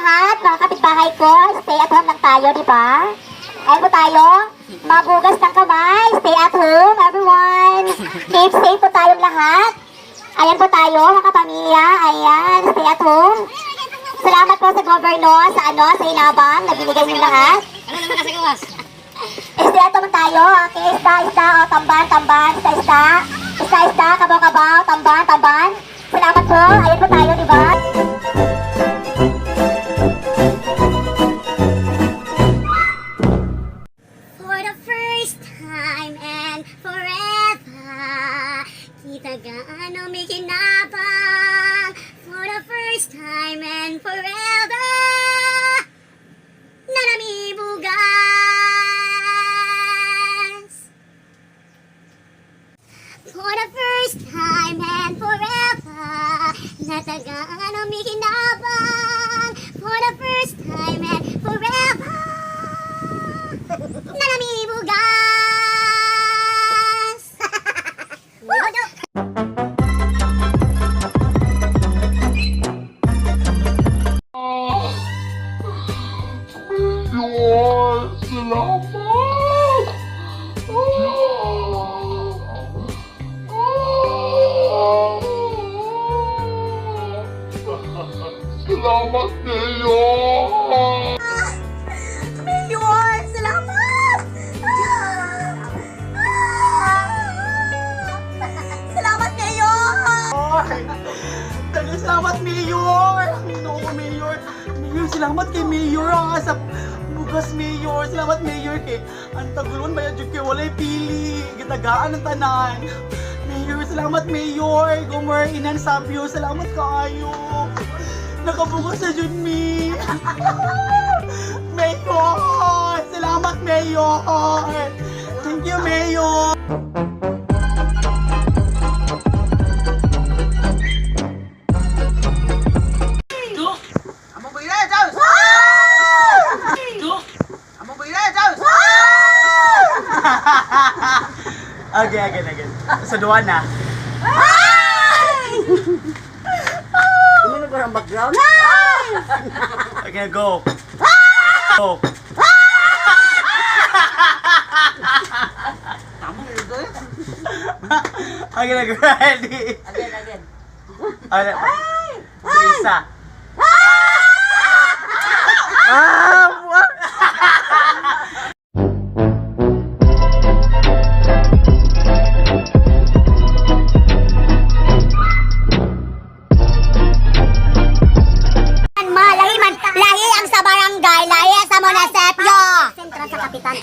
lahat, mga kapitbahay ko. Stay at home lang tayo, di ba? Ayan po tayo. Maghugas ng kamay. Stay at home, everyone. Keep safe po tayong lahat. Ayan po tayo, mga kapamilya. Ayan, stay at home. Salamat po sa gobyerno, sa ano, sa hinabang na binigay niyo lahat. Ano naman kasi gawas? Stay at home tayo. Okay, isda, isda, o, tamban, tamban, isda, isda. Isda, isda, kabaw, kabaw, tamban, tamban. Salamat po. Ayan po tayo, di ba? For the first time and forever, kita gaano may kinabang. For the first time and forever, na namibugas. For the first time and forever, natagaan ang may kinabang. For the first time and forever, na namibugas. Mayor, salamat! Salamat, Mayor! Mayor, salamat! Salamat, Mayor! Talagang salamat, Mayor! Noo, Mayor! Mayor, salamat kay Mayor ah, sa bugas, Mayor! Salamat, Mayor, kay ang tagulon ba jud kay walay pili. Gitagaan ang tanan. Mayor, salamat, Mayor! Gomer, inan sabyo, salamat kaayo. Nakabugas na jud mi. Mayor! Salamat, Mayor! Thank you, Mayor! Okay, again, again. Sa duwa na. Ano ba ang background? Okay, go. Go. Okay, na, ready. Again, again. Okay. Sa isa. Ah! What? Ma, lahi man, lahi ang sa barangay, lahi ang sa munisipyo.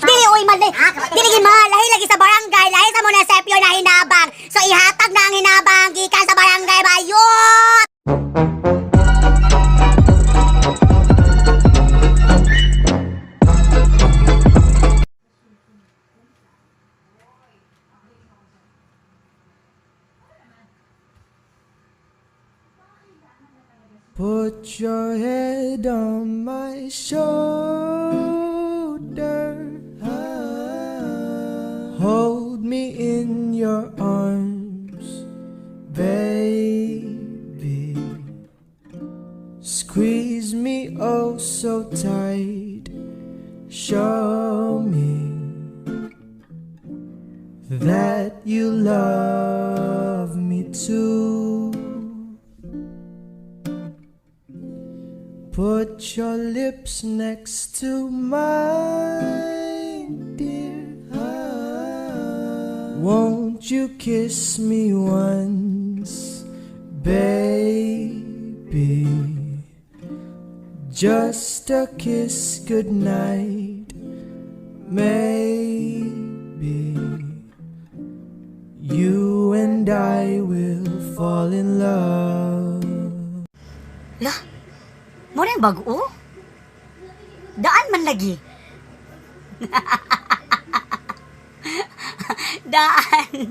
Dili uy mali. Dili gid ma, lahi lagi sa barangay, lahi sa munisipyo na hinabang. So ihatag na ang hinabang gikan sa barangay bayot. Put your head on my shoulder. Ah, hold me in your arms, baby. Squeeze me oh so tight. Show me that you love me too. Put your lips next to mine, dear. Ah, won't you kiss me once, baby? Just a kiss goodnight, maybe. You and I will fall in love. La, mo na yung bago? Daan man lagi. Daan.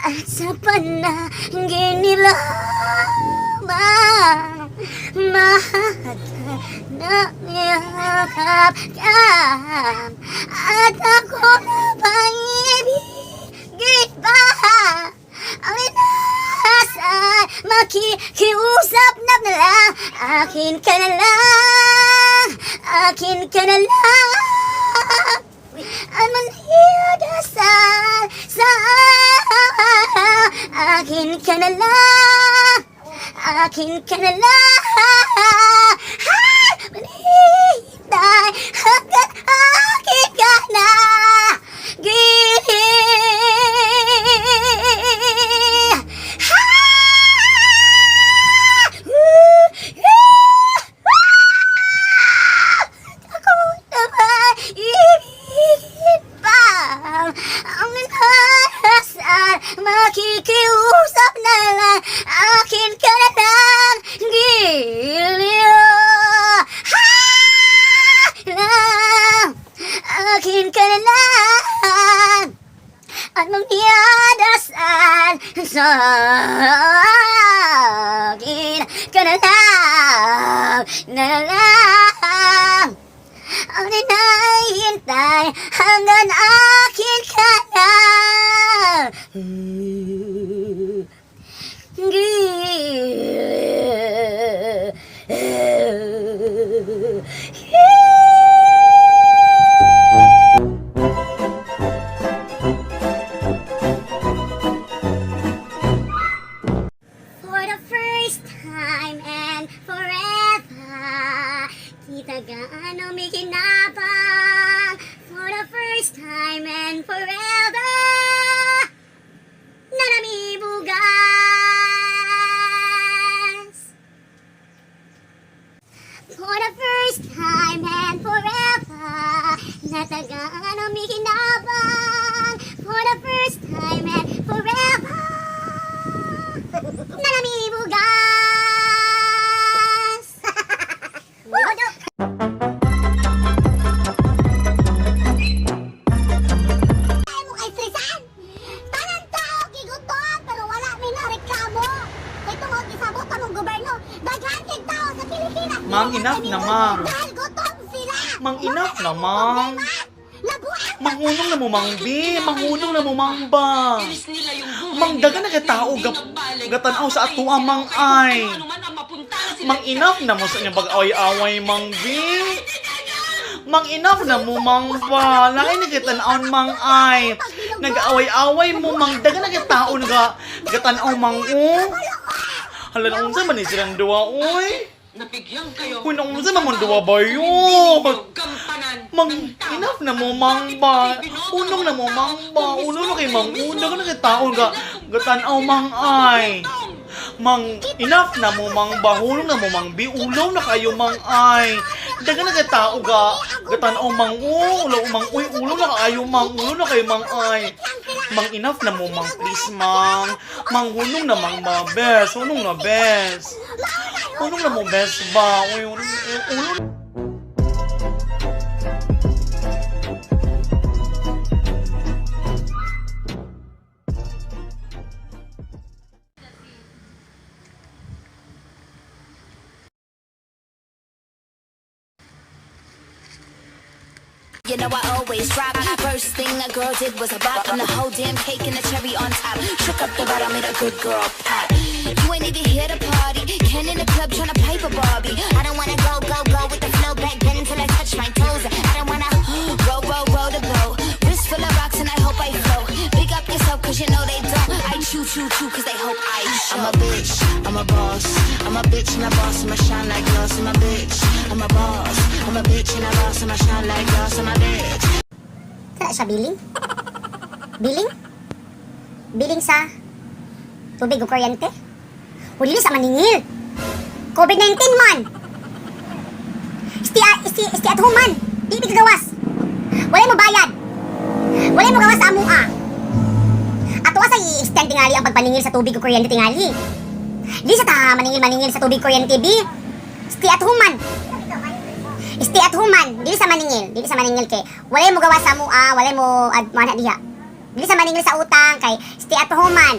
At sa panaginip lamang. Nakayakap ka at ako na pag-ibigin pa ang inaasal. Makikiusap na lang, akin ka na lang, akin ka na lang. Ang manhiyadasal sa akin ka na lang, akin ka na lang. Manhihintay hanggat akin ka na. Ako naman ibigin pa ang minahasal. Makikiusap na lang, akin ka na lang. Giliw. Ha! Lang. Akin ka na lang at magdiadasal sa akin ka na lang ang hinahintay hanggang akin ka na. For the first time and forever, kita gaano may kinabang. For the first time and forever, nanamibugas. For the first time and forever, natagaan ang may kinabang. For the first time and forever, nanamibugas. Ay mo kay Frisan! Tanan tao gigutom pero wala may nareklamo. Kay tungod gisabot among gobyerno, daghan kay tao sa Pilipinas. Mang, dili enough na na, ma'am. Dahil gutom sila. Mang, enough Wala na, among ma'am. problema. Labuan Manghunong na mo, Mang B. Manghunong na mo, Mang ba. Mang daga na kay tao gap gatanaw sa atua, Mang ay. Mang enough na mo sa inyong pag-away-away, Mang B. Mang enough na mo, Mang ba. Lain na kay tan-awon, Mang ay. Nag-away-away mo, Mang daga na kay tao naga gatanaw, Mang o. Hala na unsa man ni silang duwa, oy. Nabigyan kayo. Uy, naunsa man mong duwa ba yun? Gampanan Mang, ng tao. enough na mo, Mang ba? Unong na mo, Mang ba? Ulo na kay Mang Una ka na kay tao ga gatanaw, Mang ay. Mang, enough na mo, Mang ba? Hulong na mo, Mang B. Ulaw na kayo, Mang ay. Daga na kay tao ga gatanaw, Mang u. Ulaw, Mang uy. Ulo na kaayo, Mang. Ulo na kayo, Mang ay. Mang, enough na mo, Mang. Please, Mang. Mang, hunong na, Mang ba? Bes, hunong na, bes. Hunong na mo, bes ba? Uy, ulo, ulo. You know I always drop. First thing a girl did was a bop. I'm the whole damn cake and the cherry on top. Shook up the bottle, made a good girl pop. You ain't even here to party. Ken in the club tryna pipe a Barbie. I don't wanna go, go, go with the flow back then until I touch my toes. I don't wanna row, row, row the boat. Wrist full of rocks and I hope I float. Big up yourself cause you know they don't. I chew, chew, chew cause they hope I show. I'm a bitch, I'm a boss. I'm a bitch and a boss, I'ma shine like glass. I'm a bitch, I'm a boss. I'm a bitch and a boss, I'ma shine like glass. I'm a bitch. Kana siya billing? Billing? Billing sa tubig o kuryente? O dili sa maningil. COVID-19 man. Stay at home man. Di mi kagawas. Walay mo bayad. Walay mo gawas sa amua. Ato sa i-extend tingali ang pagpaningil sa tubig o kuryente tingali. Di sa ta maningil-maningil sa tubig kuryente bi. Stay at home man. Stay at home man, dili sa maningil, dili sa maningil kay walay mo gawa sa mua, walay mo ad mana diha. Dili sa maningil sa utang kay stay at home man.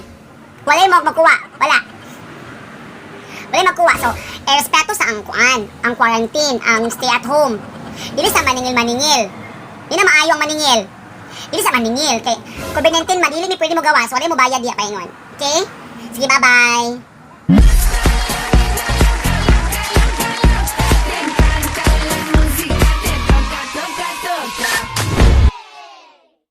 Walay mo makuha, wala. Walay makuha. So, Erespeto sa ang kuan, ang quarantine, ang stay at home. Dili sa maningil-maningil. Di na maayo ang maningil. Dili sa maningil kay COVID-19 man dili mi pwede mo gawas, wala mo bayad diya paingon. Okay? Sige, bye-bye.